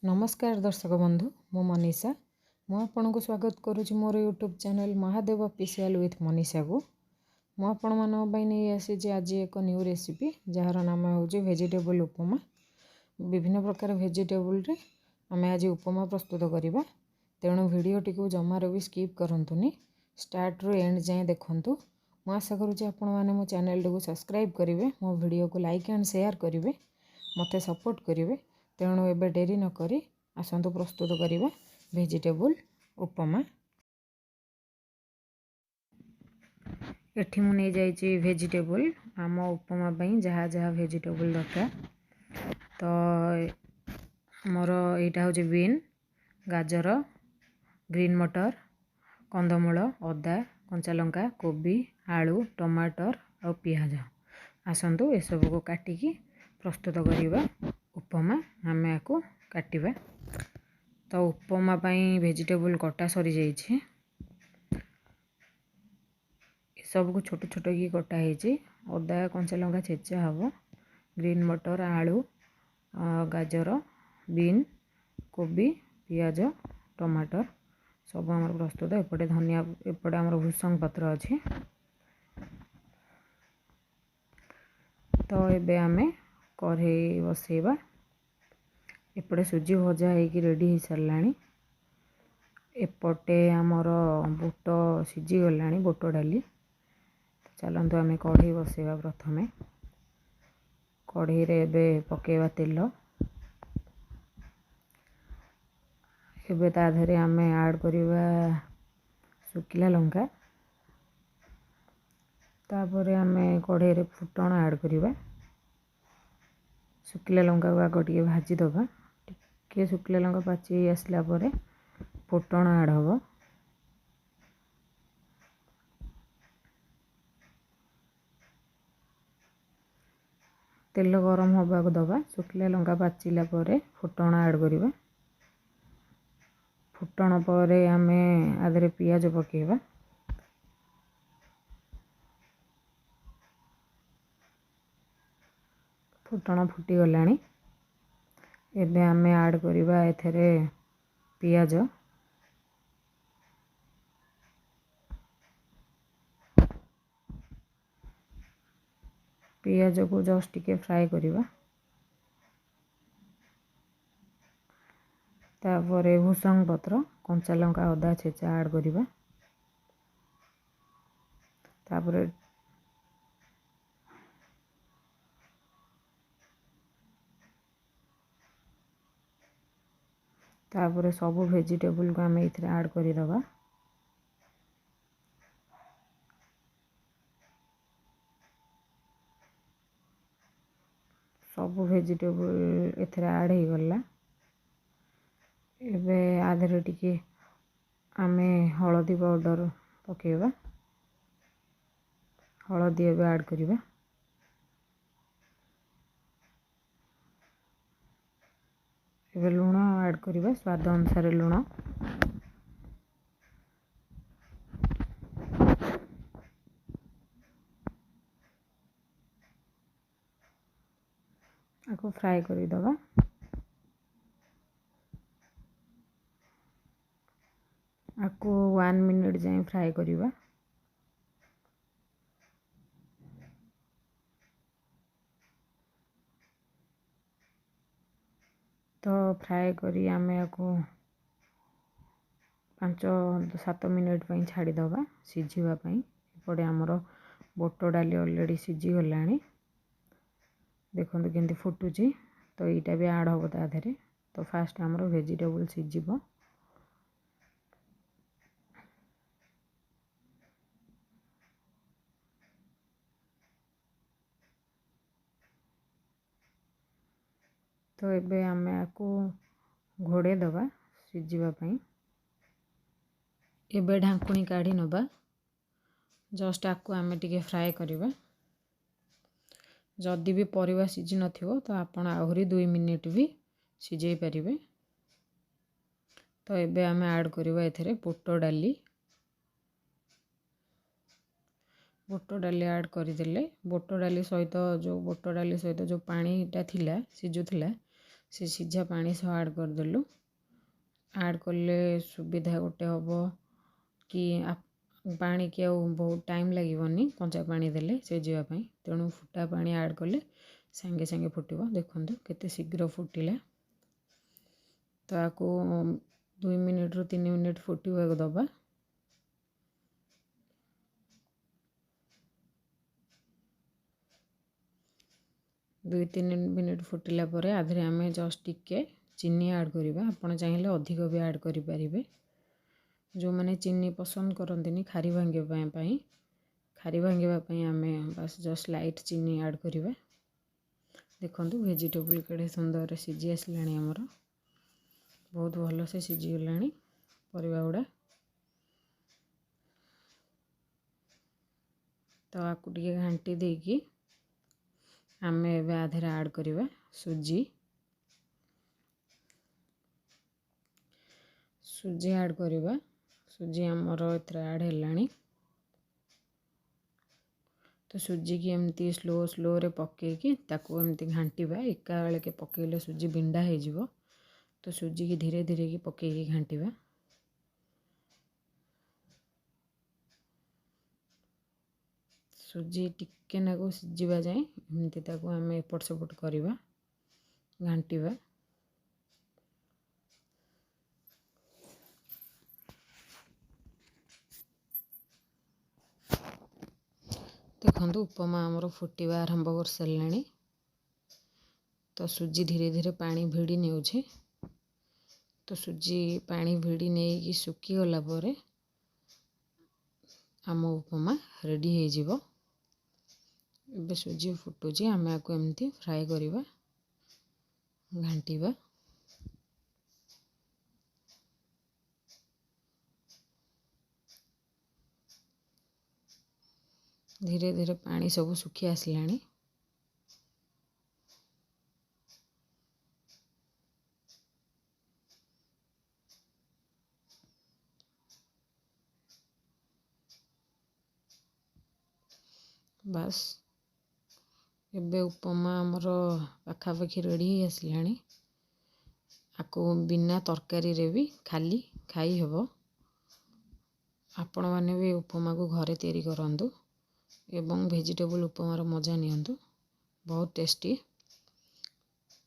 ନମସ୍କାର ଦର୍ଶକ ବନ୍ଧୁ, ମୁଁ ମନୀଷା। ମୁଁ ଆପଣଙ୍କୁ ସ୍ୱାଗତ କରୁଛି ମୋର YouTube channel Mahadev official with ମନୀଷାକୁ। ମୁଁ ଆପଣମାନଙ୍କ ପାଇଁ ନେଇ ଆସିଛି ଆଜି ଏକ ନ୍ୟୁ ରେସିପି, ଯାହାର ନାମ ହେଉଛି ଭେଜିଟେବୁଲ୍ ଉପମା। ବିଭିନ୍ନ ପ୍ରକାର ଭେଜିଟେବୁଲ୍ରେ ଆମେ ଆଜି ଉପମା ପ୍ରସ୍ତୁତ କରିବା, ତେଣୁ ଭିଡ଼ିଓଟିକୁ ଜମାରୁ ବି ସ୍କିପ୍ କରନ୍ତୁନି, ଷ୍ଟାର୍ଟରୁ ଏଣ୍ଡ ଯାଏଁ ଦେଖନ୍ତୁ। ମୁଁ ଆଶା କରୁଛି ଆପଣମାନେ ମୋ ଚ୍ୟାନେଲ୍ଟିକୁ ସବସ୍କ୍ରାଇବ୍ କରିବେ, ମୋ ଭିଡ଼ିଓକୁ ଲାଇକ୍ ଆଣ୍ଡ ସେୟାର କରିବେ, ମୋତେ ସପୋର୍ଟ କରିବେ। ତେଣୁ ଏବେ ଡେରି ନକରି ଆସନ୍ତୁ ପ୍ରସ୍ତୁତ କରିବା ଭେଜିଟେବୁଲ୍ ଉପମା। ଏଠି ମୁଁ ନେଇଯାଇଛି ଭେଜିଟେବୁଲ୍, ଆମ ଉପମା ପାଇଁ ଯାହା ଯାହା ଭେଜିଟେବୁଲ୍ ଦରକାର। ତ ମୋର ଏଇଟା ହେଉଛି ବିନ୍, ଗାଜର, ଗ୍ରୀନ୍ ମଟର, କନ୍ଦମୂଳ, ଅଦା, କଞ୍ଚାଲଙ୍କା, କୋବି, ଆଳୁ, ଟମାଟର ଆଉ ପିଆଜ। ଆସନ୍ତୁ ଏସବୁକୁ କାଟିକି ପ୍ରସ୍ତୁତ କରିବା ଉପମା। ଆମେ ୟାକୁ କାଟିବା। ତ ଉପମା ପାଇଁ ଭେଜିଟେବୁଲ୍ କଟା ସରିଯାଇଛି। ଏସବୁକୁ ଛୋଟ ଛୋଟ କି କଟା ହେଇଛି। ଅଦା କଞ୍ଚା ଲଙ୍କା ଛେଚା ହେବ, ଗ୍ରୀନ୍ ମଟର, ଆଳୁ, ଗାଜର, ବିନ୍, କୋବି, ପିଆଜ, ଟମାଟର ସବୁ ଆମର ପ୍ରସ୍ତୁତ। ଏପଟେ ଧନିଆ, ଏପଟେ ଆମର ଭୃସଙ୍ଗ ପତ୍ର ଅଛି। ତ ଏବେ ଆମେ କଢ଼େଇ ବସେଇବା। ଏପଟେ ସୁଜି ଭଜା ହେଇକି ରେଡ଼ି ହେଇସାରିଲାଣି। ଏପଟେ ଆମର ବୁଟ ସିଝିଗଲାଣି, ବୁଟ ଡାଲି। ଚାଲନ୍ତୁ ଆମେ କଢ଼େଇ ବସେଇବା। ପ୍ରଥମେ କଢ଼େଇରେ ଏବେ ପକାଇବା ତେଲ। ଏବେ ତା ଦେହରେ ଆମେ ଆଡ଼୍ କରିବା ଶୁଖିଲା ଲଙ୍କା। ତାପରେ ଆମେ କଢ଼େଇରେ ଫୁଟଣ ଆଡ଼୍ କରିବା। ଶୁଖିଲା ଲଙ୍କାକୁ ଆଗ ଟିକେ ଭାଜିଦେବା। ଟିକେ ଶୁଖିଲା ଲଙ୍କା ପାଚି ଆସିଲା ପରେ ଫୁଟଣ ଆଡ଼୍ ହେବ। ତେଲ ଗରମ ହେବାକୁ ଦେବା। ଶୁଖିଲା ଲଙ୍କା ପାଚିଲା ପରେ ଫୁଟଣ ଆଡ଼୍ କରିବା। ଫୁଟଣ ପରେ ଆମେ ଆ ଦେହରେ ପିଆଜ ପକାଇବା। ଫୁଟଣ ଫୁଟିଗଲାଣି। ଏବେ ଆମେ ଆଡ଼୍ କରିବା ଏଥିରେ ପିଆଜ। ପିଆଜକୁ ଜଷ୍ଟ ଟିକେ ଫ୍ରାଏ କରିବା। ତାପରେ ଭୃସଙ୍ଗ ପତ୍ର, କଞ୍ଚା ଲଙ୍କା, ଅଦା ଛେଚା ଆଡ଼୍ କରିବା। ତାପରେ ସବୁ ଭେଜିଟେବୁଲ୍କୁ ଆମେ ଏଥିରେ ଆଡ଼୍ କରିଦେବା। ସବୁ ଭେଜିଟେବୁଲ୍ ଏଥିରେ ଆଡ଼୍ ହେଇଗଲା। ଏବେ ଆ ଦେହରେ ଟିକେ ଆମେ ହଳଦୀ ପାଉଡ଼ର ପକାଇବା। ହଳଦୀ ଏବେ ଆଡ଼୍ କରିବା। ଏବେ ଲୁଣ ଆଡ଼୍ କରିବା, ସ୍ୱାଦ ଅନୁସାରେ ଲୁଣ। ଆକୁ ଫ୍ରାଏ କରିଦେବା। ଆକୁ 1 ମିନିଟ୍ ଯାଏଁ ଫ୍ରାଏ କରିବା। ତ ଫ୍ରାଏ କରି ଆମେ ଆକୁ 5-7 ମିନିଟ୍ ପାଇଁ ଛାଡ଼ିଦେବା ସିଝିବା ପାଇଁ। ଏପଟେ ଆମର ବୁଟ ଡାଲି ଅଲରେଡ଼ି ସିଝିଗଲାଣି। ଦେଖନ୍ତୁ କେମିତି ଫୁଟୁଛି। ତ ଏଇଟା ବି ଆଡ଼୍ ହେବ ତା ଦେହରେ। ତ ଫାଷ୍ଟ ଆମର ଭେଜିଟେବୁଲ୍ ସିଝିବ। ତ ଏବେ ଆମେ ଆକୁ ଘୋଡ଼େଇ ଦେବା ସିଝିବା ପାଇଁ। ଏବେ ଢାଙ୍କୁଣୀ କାଢ଼ି ନେବା। ଜଷ୍ଟ ଆକୁ ଆମେ ଟିକେ ଫ୍ରାଏ କରିବା। ଯଦି ବି ପରିବା ସିଝି ନଥିବ ତ ଆପଣ ଆହୁରି 2 ମିନିଟ୍ ବି ସିଝେଇ ପାରିବେ। ତ ଏବେ ଆମେ ଆଡ଼୍ କରିବା ଏଥିରେ ବୁଟ ଡାଲି। ବୁଟ ଡାଲି ଆଡ଼୍ କରିଦେଲେ ବୁଟ ଡାଲି ସହିତ ଯେଉଁ ପାଣିଟା ଥିଲା ସିଝୁଥିଲା, ସେ ସିଝା ପାଣି ସହ ଆଡ଼୍ କରିଦେଲୁ। ଆଡ଼୍ କଲେ ସୁବିଧା ଗୋଟେ ହେବ କି ପାଣିକି ଆଉ ବହୁତ ଟାଇମ୍ ଲାଗିବନି କଞ୍ଚା ପାଣି ଦେଲେ ସିଝିବା ପାଇଁ। ତେଣୁ ଫୁଟା ପାଣି ଆଡ଼୍ କଲେ ସାଙ୍ଗେ ସାଙ୍ଗେ ଫୁଟିବ। ଦେଖନ୍ତୁ କେତେ ଶୀଘ୍ର ଫୁଟିଲା। ତ ଆକୁ 2 ମିନିଟ୍ରୁ 3 ମିନିଟ୍ ଫୁଟିବାକୁ ଦେବା। 2-3 ମିନିଟ୍ ଫୁଟିଲା ପରେ ଆଧିରେ ଆମେ ଜଷ୍ଟ ଟିକେ ଚିନି ଆଡ଼୍ କରିବା। ଆପଣ ଚାହିଁଲେ ଅଧିକ ବି ଆଡ଼୍ କରିପାରିବେ। ଯେଉଁମାନେ ଚିନି ପସନ୍ଦ କରନ୍ତିନି ଖାରି ଭାଙ୍ଗିବା ପାଇଁ, ଖାରି ଭାଙ୍ଗିବା ପାଇଁ ଆମେ ବାସ୍ ଜଷ୍ଟ ଲାଇଟ୍ ଚିନି ଆଡ଼୍ କରିବା। ଦେଖନ୍ତୁ ଭେଜିଟେବୁଲ୍ କେଡ଼େ ସୁନ୍ଦରରେ ସିଝି ଆସିଲାଣି ଆମର, ବହୁତ ଭଲସେ ସିଝିଗଲାଣି ପରିବା ଗୁଡ଼ା। ତ ଆକୁ ଟିକେ ଘାଣ୍ଟି ଦେଇକି ଆମେ ଏବେ ଆଧିରେ ଆଡ଼୍ କରିବା ସୁଜି। ସୁଜି ଆଡ଼୍ କରିବା। ସୁଜି ଆମର ଏଥିରେ ଆଡ଼୍ ହେଲାଣି। ତ ସୁଜିକି ଏମିତି ସ୍ଲୋ ସ୍ଲୋରେ ପକେଇକି ତାକୁ ଏମିତି ଘାଣ୍ଟିବା। ଏକାବେଳକେ ପକେଇଲେ ସୁଜି ବିଣ୍ଡା ହେଇଯିବ। ତ ସୁଜିକି ଧୀରେ ଧୀରେ କି ପକେଇକି ଘାଣ୍ଟିବା। ସୁଜି ଟିକେ ନାକୁ ସିଝିବା ଯାଏଁ ଏମିତି ତାକୁ ଆମେ ଏପଟ ସେପଟ କରିବା, ଘାଣ୍ଟିବା। ଦେଖନ୍ତୁ ଉପମା ଆମର ଫୁଟିବା ଆରମ୍ଭ କରିସାରିଲାଣି। ତ ସୁଜି ଧୀରେ ଧୀରେ ପାଣି ଭିଡ଼ି ନେଉଛି। ତ ସୁଜି ପାଣି ଭିଡ଼ି ନେଇକି ଶୁଖିଗଲା ପରେ ଆମ ଉପମା ରେଡ଼ି ହେଇଯିବ। ଏବେ ସୁଜି ଫୁଟୁଛି, ଆମେ ଆକୁ ଏମିତି ଫ୍ରାଏ କରିବା, ଘାଣ୍ଟିବା। ଧୀରେ ଧୀରେ ପାଣି ସବୁ ଶୁଖି ଆସିଲାଣି। ବାସ୍ ଏବେ ଉପମା ଆମର ପାଖାପାଖି ରେଡ଼ି ହେଇ ଆସିଲାଣି। ଆକୁ ବିନା ତରକାରୀରେ ବି ଖାଲି ଖାଇ ହେବ। ଆପଣମାନେ ବି ଉପମାକୁ ଘରେ ତିଆରି କରନ୍ତୁ ଏବଂ ଭେଜିଟେବୁଲ୍ ଉପମାର ମଜା ନିଅନ୍ତୁ, ବହୁତ ଟେଷ୍ଟି।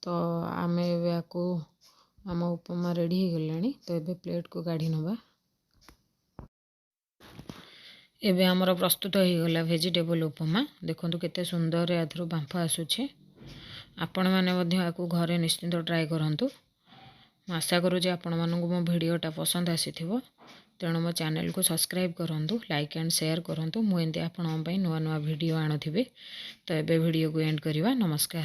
ତ ଆମେ ଏବେ ଆକୁ ଆମ ଉପମା ରେଡ଼ି ହେଇଗଲାଣି। ତ ଏବେ ପ୍ଲେଟ୍କୁ କାଢ଼ି ନେବା। ଏବେ ଆମର ପ୍ରସ୍ତୁତ ହେଇଗଲା ଭେଜିଟେବୁଲ୍ ଉପମା। ଦେଖନ୍ତୁ କେତେ ସୁନ୍ଦର ଏଥିରୁ ବାମ୍ଫ ଆସୁଛି। ଆପଣମାନେ ମଧ୍ୟ ଏହାକୁ ଘରେ ନିଶ୍ଚିନ୍ତ ଟ୍ରାଏ କରନ୍ତୁ। ମୁଁ ଆଶା କରୁଛି ଆପଣମାନଙ୍କୁ ମୋ ଭିଡ଼ିଓଟା ପସନ୍ଦ ଆସିଥିବ। ତେଣୁ ମୋ ଚ୍ୟାନେଲକୁ ସବସ୍କ୍ରାଇବ୍ କରନ୍ତୁ, ଲାଇକ୍ ଆଣ୍ଡ ସେୟାର କରନ୍ତୁ। ମୁଁ ଏମିତି ଆପଣଙ୍କ ପାଇଁ ନୂଆ ନୂଆ ଭିଡ଼ିଓ ଆଣୁଥିବି। ତ ଏବେ ଭିଡ଼ିଓକୁ ଏଣ୍ଡ କରିବା। ନମସ୍କାର।